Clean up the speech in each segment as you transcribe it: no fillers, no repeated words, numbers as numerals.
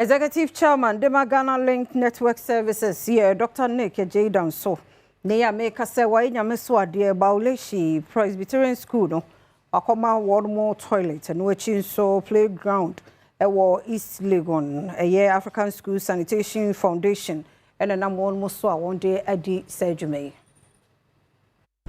Executive Chairman de ma Ghana Link Network Services yɛ Dr. Nick Adjei Danso ne yɛ a meka sɛ wɔayɛ Nyame so adeɛ. Bawaleshie Presbyterian School no, wakɔma wɔn mo toilet. Ɛno akyi nso, playground ɛwɔ East Legon, ɛyɛ African School Sanitation Foundation ɛna nam wɔn mo so a wɔn de adi saa adwuma yi.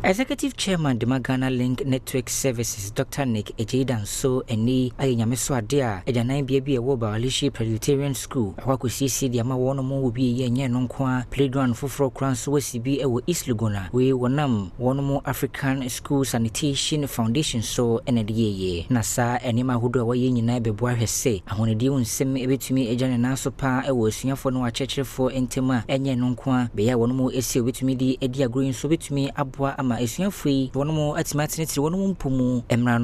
Executive Chairman de ma Ghana Link Network Services, Dr. Nick Adjei Danso, ani ayɛ Nyame so ade a agyananbea bi a ɛwɔ Bawaleshie Presbyterian School ɛhɔ akɔsiesie de ama wɔn mo wɔ bi. Yɛ ɛnyɛ no nko a, playground foforɔ koraa nso wasi bi ɛwɔ East Legon a wei wɔnam wɔn mo African School Sanitation Foundation so ɛna de yɛyɛ. Na saa nneɛma ahodoɔ a wɔyɛ nyinaa bɛboa ahwɛ sɛ ahonidie ho nsɛm ɛbɛtumi agya ne nan so paa ɛwɔ asuafoɔ no akyerɛkyerɛfoɔ ntam, a ɛnyɛ no nko a, bɛyɛ a wɔn mo asi a wɔbɛtumi de adi agorɔ yi nso bɛtumi aboa ama asuafoɔ yi wɔn mo atumi atenetene wɔn mo mpo mu mmra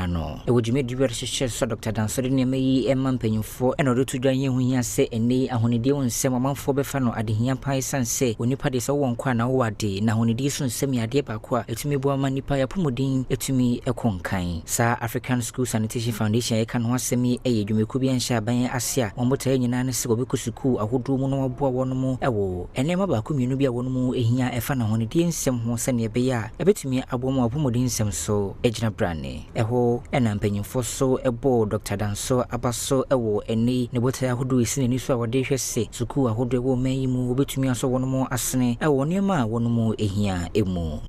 no. Ɛwɔ dwumadie bi a wɔde so, Dr. Danso de nneɛma yi ɛma mpanyinfoɔ ɛna ɔde to dwa yɛn ho hia sɛ ɛnɛ yi ahonidie ho nsɛm amanfoɔ bɛfa no adehia paa, ɛsiane sɛ onipa deɛ, sɛ wowɔ nkɔ a na wowɔ ade, na ahonidie so nsɛm yɛ adeɛ baako a ɛtumi boa ma nipa yɛapɔmuden ɛtumi ɛkɔ nkan. Saa African School Sanitation Foundation a yɛka no ho asɛm yi ɛyɛ dwumakuo bi anhyɛ aban ase a wɔn botaeɛ nyinaa ne sɛ wɔbɛkɔ sukuu ahodoɔ mu na wɔaboa wɔn mo ɛwɔ nneɛma baako mmienu bi a wɔn mu ehia ɛfa n'ahonidie nsɛm ho, sɛnea ɛbɛyɛ a ɛbɛtumi aboa mu apɔmuden nsɛm so gyina brane. Ɛhɔ ɛna mpanyinfoɔ so ɛbɔɔ Dr. Danso aba so ɛwɔ ɛnɛ ne botaeɛ ahodoɔ esi n'ani so a wɔde hwɛ sɛ sukuu ahodoɔ ɛwɔ ɔman yi mu wɔbɛtumi asɔ wɔn mo asene ɛwɔ nneɛma a wɔn mo ehia emu.